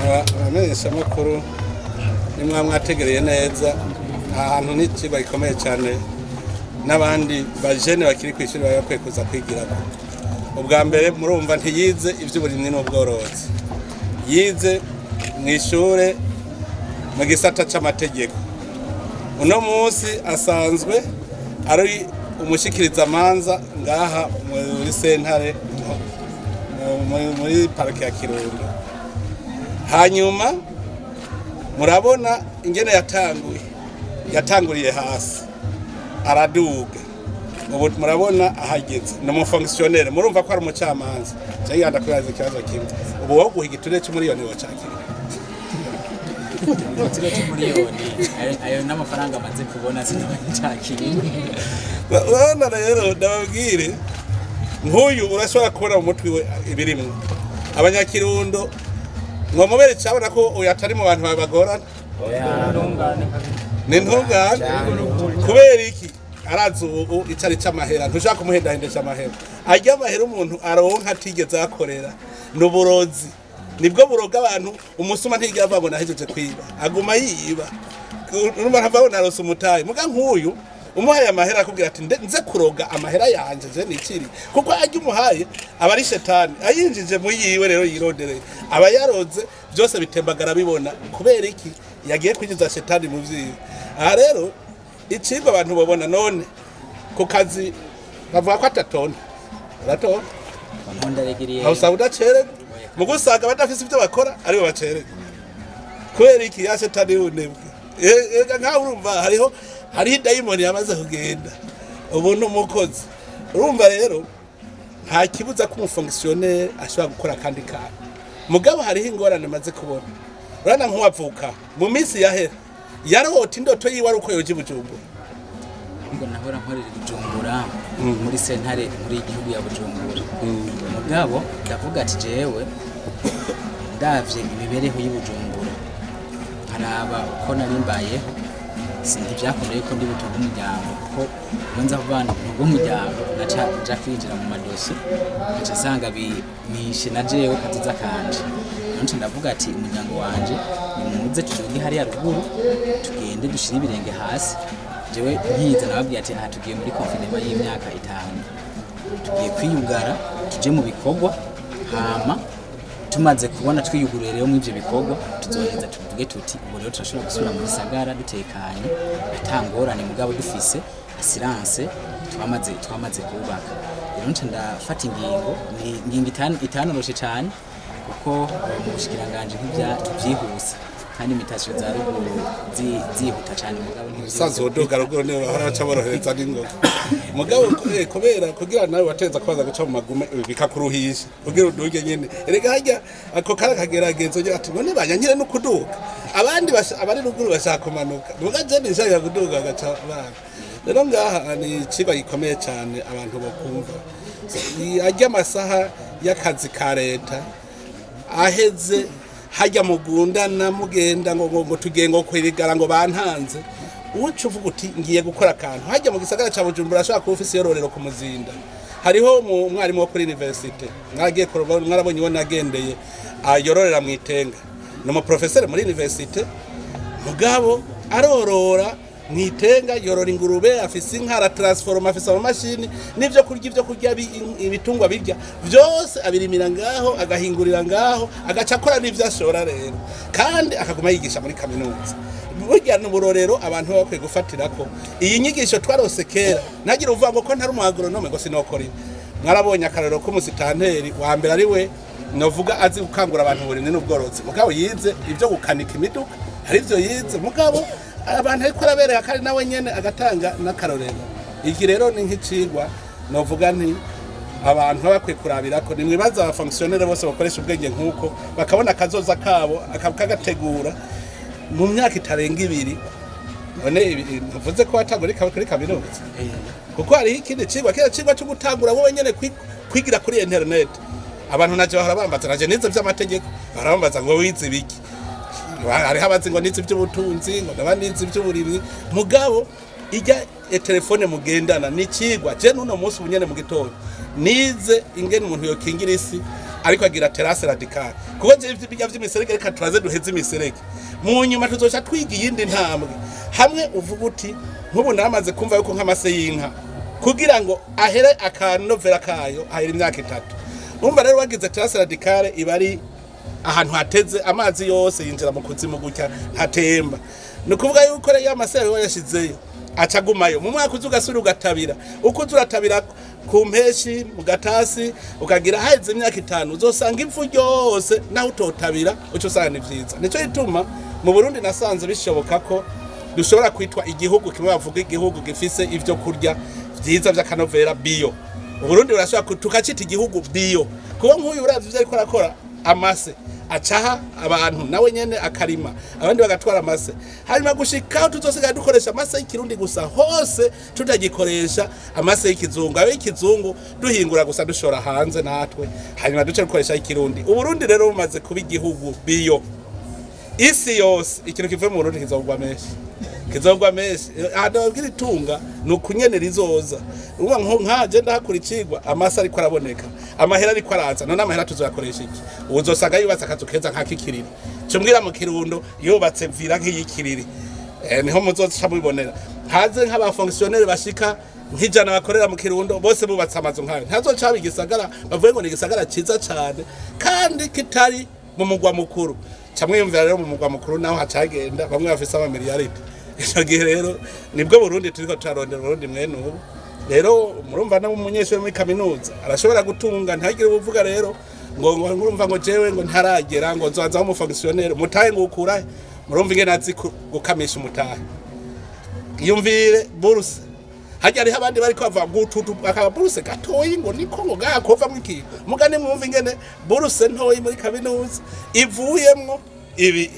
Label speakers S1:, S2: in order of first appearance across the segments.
S1: Abamenyeshamakuru nimwa mwategereye neza ahantu n'icigwa gikomeye cyane, n'abandi bajene bakiri kw'ishuri baba bakwiye kuza kwigirako. Ubwa mbere murumva ntiyize ivy'uburimyi n'ubworozi, yize mw'ishure mu gisata c'amategeko. Uno munsi asanzwe ari umushikirizamanza ngaha muri sentare muri parike ya Kirundo. Hanyuma murabona ingene yatanguye, yatanguriye hasi araduga, ubu murabona ahageze ni umufonctionnaire. Murumva ko ari umucamanza. Cyangwa ndakubaza ikibazo kimwe, ubu wowe guha igiturire c'umuriyoni wocakira?
S2: Igituro c'umuriyoni, ayo n'amafaranga amaze kubona sinabacakira.
S1: Urabona rero, ndababwire, nk'uyu urashobora kubona mu mutwe we ibirimwo. Abanyakirundo mwamubere cabona ko uyu atari mu bantu babagorana, ni ntungane. Kubera iki? Arazi ubu icari c'amahera, ntushaka kumuhendahendesha amahera. Arya amahera umuntu aronka atigeze akorera ni uburozi, nibwo buroga abantu. Umusuma ntigera avuga ngo nahejeje kwiba, aguma yiba. Urumva ntava narose umutayi. Muga nk'uyu umuhaye amahera akubwira ati nze kuroga amahera yanje je nikiri, kuko ajya umuhaye aba ari shetani ayinjije mu yiwe. Rero yirondereye aba yaroze byose bitembagara bibona. Kubera iki? Yagiye kwinjiza shetani mu vyiwe. Aha rero icigwa abantu babona, none ku kazi bavuga ko atatona, uratora?
S2: Nkundaregiriye.
S1: Aho usanga udacererwa, mu gusanga badafise ivyo bakora aribo bacererwa. Kubera iki? Ya shetani y'ubunebwe. Ega nkaho urumva hariho idayimoni yamaze kugenda, ubu ni umukozi. Urumva rero nta kibuza ko umufonctionnaire ashobora gukora akandi kantu, mugabo hariho ingorane maze kubona. Urabona nk'uwavuka mu minsi yahera yarota indoto yiwe ari uko yoja i Bujumbura.
S2: Ngo nahora nkorera i Bujumbura muri sentare muri igihugu ya Bujumbura, mugabo ndavuga ati jewe ndavye imibereho y'i Bujumbura, nkaraba uko nari mbayeho, ntivyakunda yuko ndi butunge umuryango, kuko iyo nza kuvana ntunga umuryango naca nja kwinjira mu madosiye, nkaca nsanga binishe na jewe kazoza kanje. None ndavuga ati umuryango wanje nimuze tuduge hariya ruguru, tugende dushire ibirenge hasi. Jewe nkiza nababwiye ati aha tugiye muri confinement y'imyaka 5, tugiye kwiyugara tuje mu bikorwa, hama tumaze kubona twiyuguruye rero mu ivyo bikorwa tuzoheza tuvuge tuti ubu rero turashobora gusubira mu gisagara dutekanye ata ngorane, mugabo dufise assurance twamaze kubaka. Rero nca ndafata ingingo, ni ingingo itanoroshe cane, kuko mu bushikiranganji ntivyihuse kandi mutation za ruguru zihuta cane, mugabo ntivyihuse.
S1: Usanzwe uduga ruguru niyo bahora baca borohereza n'ingoga, mugabo kubera kugira nawe wateza kubaza guca mu magume bikakuruhisha kugira uduge nyene. Erega harya ako kara kageragezo ugira ati none banyanyire no kuduga, abandi abari ruguru bashaka kumanuka, muga je nishaka kuduga gaca bana. Rero ngaha ni icigwa gikomeye cane abantu bokumva. Arya amasaha y'akazi ka leta aheze, hajya mugundana mugenda ngo tugiye ngo kwirigara ngo bantanze, uca uvuga uti ngiye gukora akantu. Hajya mu gisagara ca Bujumbura ashobora kuba ufise yororero ku Muzinda. Hariho umwarimu wo kuri université mwaragiye mwarabonye uwo nagendeye ayororera mu itenga, ni umuprofeseri muri université, mugabo arorora mu itenga, yorora ingurube, afise inka, aratransforma, afise amamashini n'ivyo kurya, ivyo kurya ibitungwa birya vyose abirimira ngaho, agahingurira ngaho, agaca akora n'ivyo ashora. Rero kandi akaguma yigisha muri kaminuza. Burya ni uburorero abantu baba bakwiye gufatirako iyi nyigisho twarose kera. Ntagire uvuga ngo ko ntari umu agronome ngo sinokora ibi. Mwarabonye akarorero k'umusitanteri wa mbere ari we novuga azi gukangura abantu uburimyi n'ubworozi, mugabo yize ivyo gukanika imiduga, hari ivyo yize, mugabo abantu ariko arabereka kandi nawe nyene agatanga n'akarorero. Iki rero ni nk'icigwa novuga nti abantu baba bakwiye kurabirako. Nimwibaza abafonctionnaire bose bakoresha ubwenge nk'uko bakabona akazoza kabo akagategura mu myaka itarenga 2. None ntuvuze ko watangura kuri kaminuza, kuko hariho ikindi cigwa, kiriya cigwa cyo gutangura wowe nyene kwigira kuri internet. Abantu naje bahora bambaza, naje nize vy'amategeko, bahora bambaza ngo wize ibiki? Hariho abazi ngo nize ivy'ubutunzi, ngo ndaba nize ivy'uburimyi, mugabo ijya telefone mugendana ni cigwa. Je n'uno munsi ubu nyene mu gitondo nize ingene umuntu yokingira isi. Ariko agira terrasse radicale, kuko je ivyo vy'imiserege, reka turaze duheze imiserege, mu nyuma tuzoca twiga iyindi ntambwe. Hamwe uvuga uti nk'ubu namaze kumva yuko nk'amase y'inka kugira ngo ahere akanovera kayo ahera imyaka 3. Urumva rero wagize terrasse radicale iba ari ahantu hateze, amazi yose yinjira mu kuzimu gutya ntatemba. Ni ukuvuga yuko rero amase yawe wayashizeyo acagumayo, mu mwaka uza ugasubira ugatabira, uko uza uratabira ku mpeshi mu gatasi ukagira, haheze imyaka 5 uzosanga ivu ryose, naho utotabira uca usanga ni vyiza. Nico gituma mu Burundi nasanze bishoboka ko dushobora kwitwa igihugu kimwe bavuga igihugu gifise ivyo kurya vyiza vy'akanovera bio. Uburundi burashobora tukacita igihugu bio, kuko nk'uyu uravye ivyo ariko arakora, amase acaha abantu nawe nyene akarima, abandi bagatwara amase, hanyuma gushikaho tuzosigara dukoresha amase y'ikirundi gusa hose, tutagikoresha amase y'ikizungu. Ayo y'ikizungu duhingura gusa dushora hanze natwe, hanyuma duce dukoresha y'ikirundi. Uburundi rero bumaze kuba igihugu bio, isi yose ikintu kivuye mu Burundi kizogwa menshi, kizogwa menshi. Adabwira itunga ni ukunyene rizoza. Uba nko nkaje ndahakura icigwa, amase ariko araboneka, amahera ariko araza, none amahera tuzoyakoresha iki? Uzosanga yubatse akazu keza nk'akikiriri, cumbwira mu Kirundo yubatse vira nk'iyikiriri, niho muzoca mubibonera. Haze nk'abafonctionnaire bashika nk'ijana bakorera mu Kirundo bose bubatse amazu nkayo, ntazoca haba igisagara bavuye ngo ni igisagara ciza cane kandi kitari mu mugwa mukuru. Camwiyumvira rero mu mugwa mukuru naho hacagenda bamwe bafise amamiliyaridi. Ico gihe rero nibwo Burundi turiko turarondera, Burundi mwene ubu. Rero murumva no umunyeshuri muri kaminuza arashobora gutunga, ntagire ubuvuga rero ngo ngurumva ngo jewe ngo ntaragera ngo nzoza mu fonctionnaire mutahe ngo ukurahe. Murumva ingene azi gukamisha umutahe, yumvire bourse hajya hariho abandi bariko bava gututu akaba bourse gatoyi ngo niko ngo gakova mu ikintu mugane. Mwumva ingene bourse ntoyi muri kaminuza ivuyemwo ibi.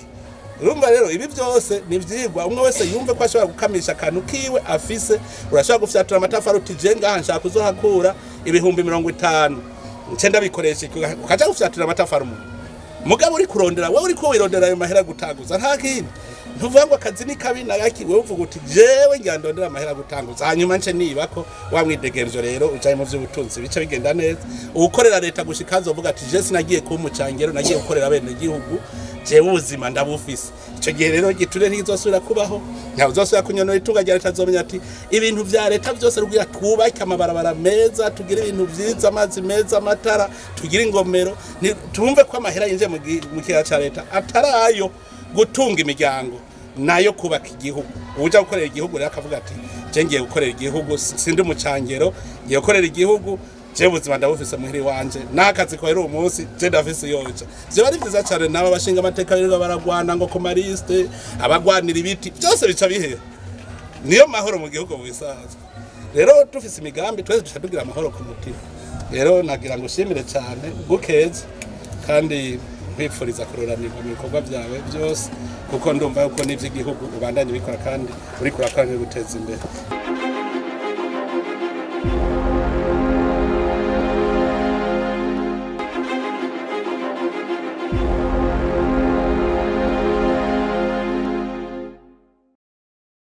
S1: Urumva rero ibi byose ni ivyigwa, umwe wese yumve ko ashobora gukamisha akantu kiwe afise. Urashobora gufyatura amatafari uti je ngaha nshaka kuzohakura 50,000 nce ndabikoresha, ukaja gufyatura amatafari umuntu. Mugabo uri kurondera, wewe uriko wirondera ayo mahera gutaguza, nta kindi. Ntuvuga ngo akazi ni kabi na gaki, wewe uvuga uti jewe ngira ndondera amahera gutanguza, hanyuma nce nibako wa mwidegemvyo. Rero ujaye mu vy'ubutunzi bice bigenda neza. Uwukorera leta gushika azovuga ati je sinagiye kuba umucangero, nagiye gukorera bene gihugu, jewe ubuzima ndabufise. Ico gihe rero giture ntikizosubira kubaho, ntawe uzosubira kunyonora itunga rya leta. Azomenya ati ibintu vya leta vyose rugira twubake amabarabara meza, tugire ibintu vyiza, amazi meza, amatara, tugire ingomero, tumve ko amahera yinjiye mu kigega ca leta atarayo gutunga imiryango, nayo kubaka igihugu. Uja gukorera igihugu rero akavuga ati je ngiye gukorera igihugu, sindi umucangero, ngiye gukorera igihugu, je ubuzima ndabufise muhiri wanje, n'akazi kohera uwo munsi je ndafise yoja. Vyoba ari vyiza cane. N'aba bashinga amateka birirwa baragwana ngo ku maliste, abagwanira ibiti, byose bica bihera. Niyo mahoro mu gihugu mu bisanzwe. Rero dufise imigambi twese duca tugira amahoro ku mutima. Rero nagira ngo ushimire cyane gukeza kandi nkwifuriza kururanirwa mu bikorwa byawe byose, kuko ndumva yuko n'ivy'igihugu ubandanye ubikora kandi uriko urakora guteza imbere.